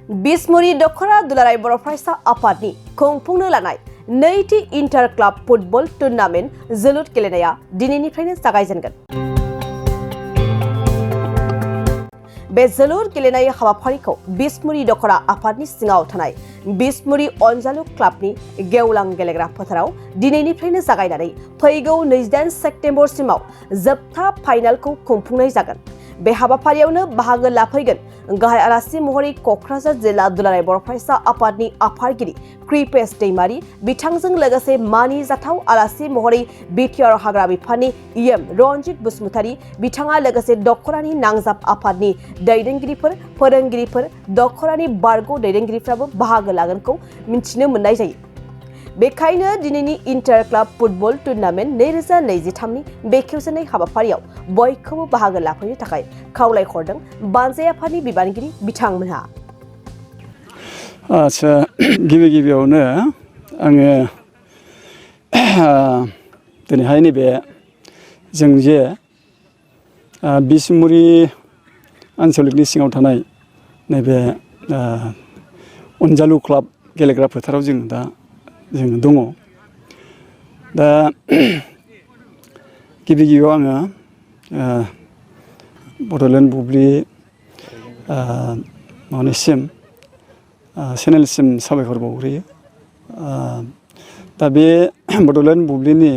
बिसमुरि दख'रा दुलाराय बर' फरायसा आफादनि खुंफुंनो लानाय नैथि इन्टार क्लाब फुटबल टुर्नामेन्ट जोलुर गेलेनाया दिनैनिफ्रायनो जागायजेनगोन। बे जोलुर गेलेनाय हाबाफारिखौ बिसमुरि दख'रा आफादनि सिङाव थानाय बिसमुरि अनजालु क्लाबनि गेवलां गेलेग्रा फोथाराव दिनैनिफ्रायनो जागायनानै फैगौ 28 सेप्तेम्बरसिमाव जोबथा फाइनालखौ खुंफुंनाय जागोन। बे हाबाफारियावनो बाहागो लाफैगोन गाहाय आलासि महरै क'क्राझार जिल्ला दुलाराय बर' फरायसा आफादनि आफादगिरि कृपेश दैमारी, बिथांजों लोगोसे मानिजाथाव आलासि महरै बिटिआर हाग्रा बिफाननि इएम रनजित बसुमतारी, बिथाङा लोगोसे दख'रानि नांजाब आफादनि दैदेनगिरिफोर, फोरोंगिरिफोर, दख'रानि बारग' दैदेनगिरिफ्राबो बाहागो लागोनखौ मिथिनो मोननाय जायो। बेखायनो दिनैनि इन्टार क्लाब फुटबल टुर्नामेन्ट 2023 नि बेखेवजेननाय हाबाफारियाव बयखौबो बाहागो लाफैनो थाखाय खावलायहरदों बानजाय आफादनि बिबानगिरि बिथांमोनहा। आच्छा, गिबियावनो आङो दिनैहाय नैबे जों जे बिसमुरि आनसलिकनि सिङाव थानाय नैबे अनजालु क्लाब गेलेग्रा फोथाराव जों दङ। दा गिबियाव आङो बड'लेण्ड बुब्लि चेनेलसिम साबायखर बावग्रोयो। दा बे बड'लेण्ड बुब्लिनि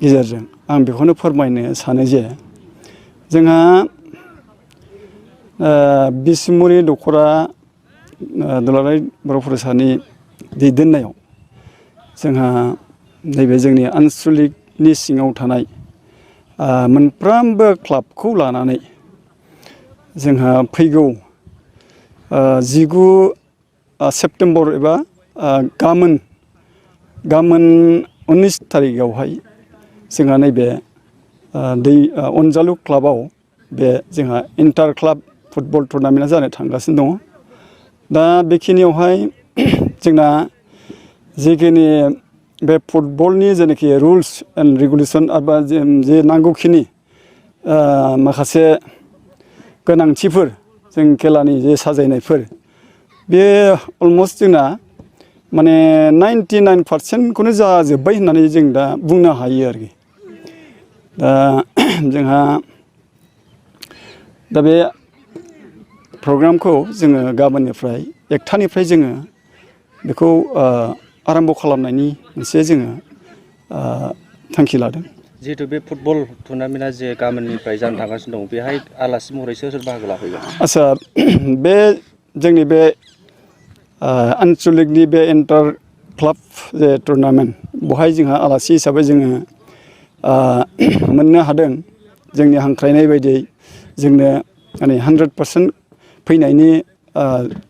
गेजेरजों आं बेखौनो फोरमायनो सानो जे जोंहा बिसमुरि दख'रा दुलाराय बर' फरायसानि दैदेननायाव जोंहा नैबे जोंनि आनसलिकनि सिङाव थानाय मोनफ्रोमबो क्लाबखौ लानानै जोंहा फैगौ 19 सेप्तेम्बर एबा गाबोन 19 थारिखआवहाय जोंहा नैबे अनजालु क्लाबाव बे जोंहा इन्टार क्लाब फुटबल टुर्नामेन्टआ जानो थांगासिनो दङ। दा बेखिनियावहाय जोंना जिखिनि बे फुटबलनि जेनाखि रुल्स एन्ड रेगुलेसन एबा जे नांगौखिनि माखासे गोनांथिफोर जों खेलानि जे साजायनायफोर, बे अलमस्ट जोंना माने 99% जाजोब्बाय होननानै जों दा बुंनो हायो आरोखि। दा जोंहा बे प्रग्रामखौ जोङो गाबोननिफ्राय 1 थानिफ्राय जोङो बेखौ आराम्भ' खालामनायनि मोनसे जोङो थांखि लादों। जिहेतु बे फुटबल टुर्नामेन्टआ जे गाबोननिफ्राय जानो थांगासिनो दं, बेहाय आलासि महरै सोर बाहागो लाफैगोन? आच्छा, बे जोंनि बे आनसलिकनि बे इन्टार क्लाब जे टुर्नामेन्ट, बेवहाय जोंहा आलासि हिसाबै जोङो मोननो हादों। जोंनि हांख्रायनाय बायदियै जोंनो माने 100% फैनायनि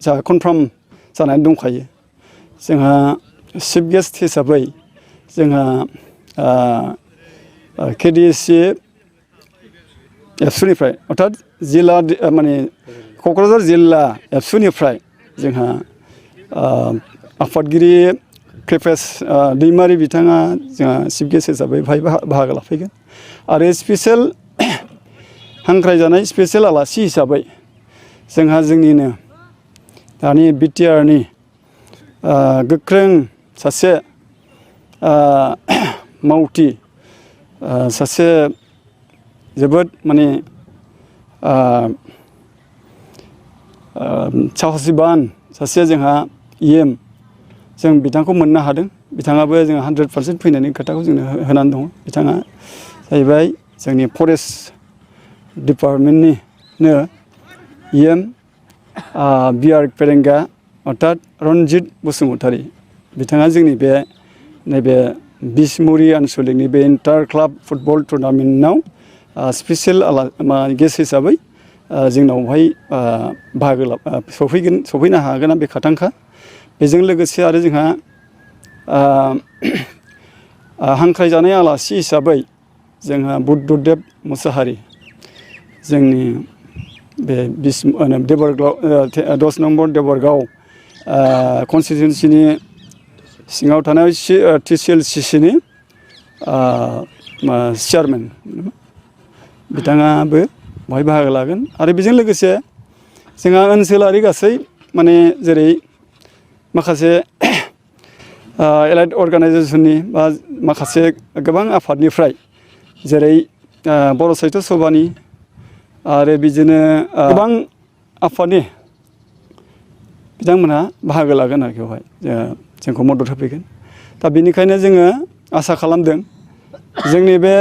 जा कनफार्म जानानै दंखायो। जोंहा चिफ गेस्ट हिसाबै जोंहा केडिएसि एबसुनिफ्राय अर्थात जिल्ला माने क'क्राझार जिल्ला एबसुनिफ्राय जोंहा आफादगिरि कृपेश दैमारी, बिथाङा जोंहा चिफ गेस्ट हिसाबै बेवहाय बाहागो लाफैगोन। आरो स्पेसियेल हांख्रायजानाय स्पेसियेल आलासि हिसाबै जोंहा जोंनिनो दानि बिटिआरनि गोख्रों सासे मावथि, सासे जोबोद माने साहसिबान सासे जोंहा इएम, जों बिथांखौ मोननो हादों। बिथाङाबो जोंहा 100% फैनायनि खोथाखौ जोंनो होनानै दङ। बिथाङा जाहैबाय जोंनि फरेस्ट डिपार्टमेन्टनिनो इएम बिआर फेरेंगा अर्थात रनजित बसुमतारी। बिथाङा जोंनि नैबे बिसमुरि आनसलिकनि बे इन्टार क्लाब फुटबल टुर्नामेन्टआव स्पेसियेल गेस्ट हिसाबै जोंनावहाय बाहागो सफैनो हागोन बे खाथांखा। बेजों लोगोसे आरो जोंहा हांख्रायजानाय आलासि हिसाबै जोंहा बुद्धदेब मुसाहारि, जोंनि बे 10 नम्बर देबरगाव कनस्टिटिउन्सिनि सिङाव थानाय TCLCCनि चेयारमेन, बिथाङाबो बेवहाय बाहागो लागोन। आरो बेजों लोगोसे जोंहा ओनसोलारि गासै माने जेरै माखासे एलाइड अर्गानाइजेसननि बा माखासे गोबां आफादनिफ्राय जेरै बर' साहित्य सभानि आरो बिदिनो गोबां आफादनि बिथांमोनहा बाहागो लागोन आरो बेवहाय जोंखौ मदद होफैगोन दा बेनिखायनो जोङो आसा खालामदों जोंनि बे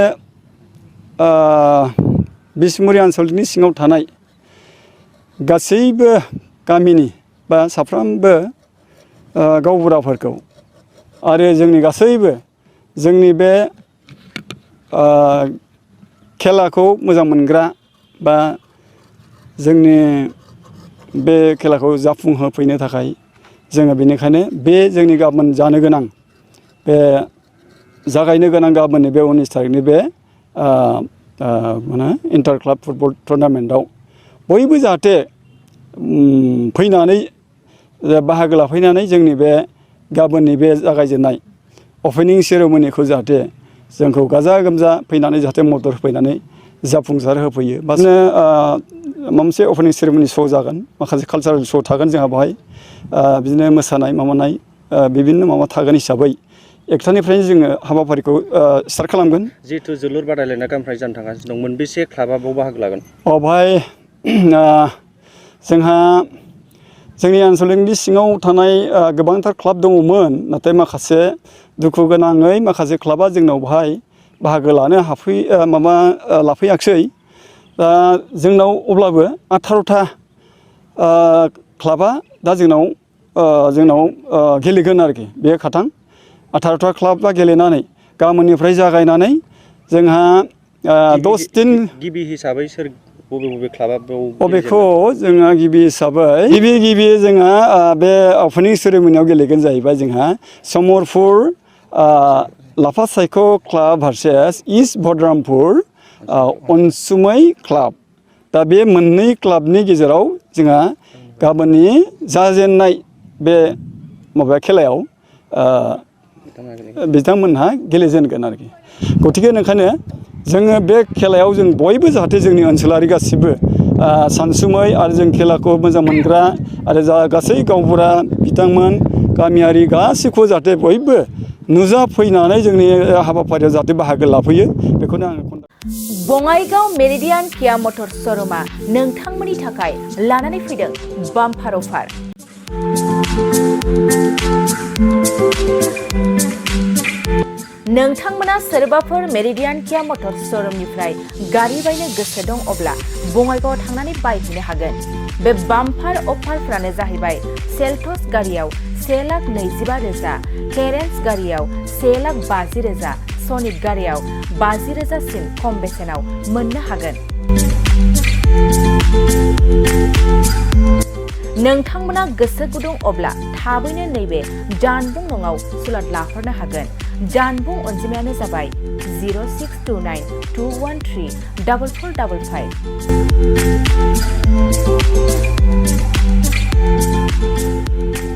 बिसमुरि आनसलिकनि सिङाव थानाय गासैबो गामिनि बा साफ्रोमबो गावबुराफोरखौ आरो जोंनि गासैबो जोंनि बे खेलाखौ मोजां मोनग्रा बा जोंनि बे खेलाखौ जाफुंहोफैनो थाखाय जोङो बेनिखायनो बे जोंनि गाबोन जानो गोनां बे जागायनो गोनां गाबोननि बे 19 थारिखनि बे माने इन्टार क्लाब फुटबल टुर्नामेन्टआव बयबो जाहाथे फैनानै बाहागो लाफैनानै जोंनि बे गाबोननि बे जागायजेननाय अपेनिं सेरेमनिखौ जाहाथे जोंखौ गाजा गोमजा फैनानै जाहाथे मदद होफैनानै जाफुंसार होफैयो बासनो माबा मोनसे अपेनिं सेरेमनि श' जागोन माखासे कालचारेल श' थागोन जोंहा बेवहाय बिदिनो मोसानाय माबानाय बिभिन्न माबा थागोन हिसाबै 1 थानिफ्रायनो जोङो हाबाफारिखौ स्टार्ट खालामगोन जिहेथु जोलुर बादायलायनाय गामिनिफ्राय जानो थांगासिनो दं मोनबेसे क्लाबा बाव बाहागो लागोन बेवहाय जोंहा जोंनि आनसलिकनि सिङाव थानाय गोबांथार क्लाब दङमोन नाथाय माखासे दुखु गोनाङै माखासे क्लाबा जोंनाव बेवहाय बाहागो लानो लाफैयाखिसै दा जोंनाव अब्लाबो 18था क्लाबा दा जोंनाव गेलेगोन आरोखि बे खाथां 18था क्लाबा गेलेनानै गाबोननिफ्राय जागायनानै जोंहा 10 दिन गिबि हिसाबै सोर बबे क्लाबा बेखौ जोंहा गिबि हिसाबै गिबि जोंहा बे अपेनिं सेरेमनियाव गेलेगोन जाहैबाय जोंहा समरपुर लाफा सायख' क्लाब भार्सेस इस्ट बडरामपुर अनसुमै क्लाब दा बे मोननै क्लाबनि गेजेराव जोंहा गाबोननि जाजेननाय बे माबा खेलायाव बिथांमोनहा गेलेजेनगोन आरोखि गतिके ओंखायनो जोङो बे खेलायाव जों बयबो जाहाथे जोंनि ओनसोलारि गासिबो सानसुमै आरो जों खेलाखौ मोजां मोनग्रा आरो जा गासै गावबुरा बिथांमोन गामियारि गासैखौबो जाहाथे बयबो नुजाफैनानै जोंनि हाबाफारियाव जाहाथे बाहागो लाफैयो बेखौनो आङो बङाइगाव मेरिडियान किया मटर श'रुमा नोंथांमोननि थाखाय लानानै फैदों बाम्पार अफार नोंथांमोना सोरबाफोर मेरिडियान किया मटर श'रुमनिफ्राय गारि बायनो गोसो दं अब्ला बङाइगावआव थांनानै बायहैनो हागोन बे बाम्पार अफारफोरानो जाहैबाय सेल्टस गारियाव 1,20,000 केरेन्स गारियाव 1,50,000 सनिक गारियाव 50,000 सिम खम बेसेनाव मोननो हागोन नोंथांमोना गोसो गुदुं अब्ला थाबैनो नैबे जानबुं नङाव सुलाद लाहरनो हागोन जानबुं अनजिमायानो जाबाय 0629213445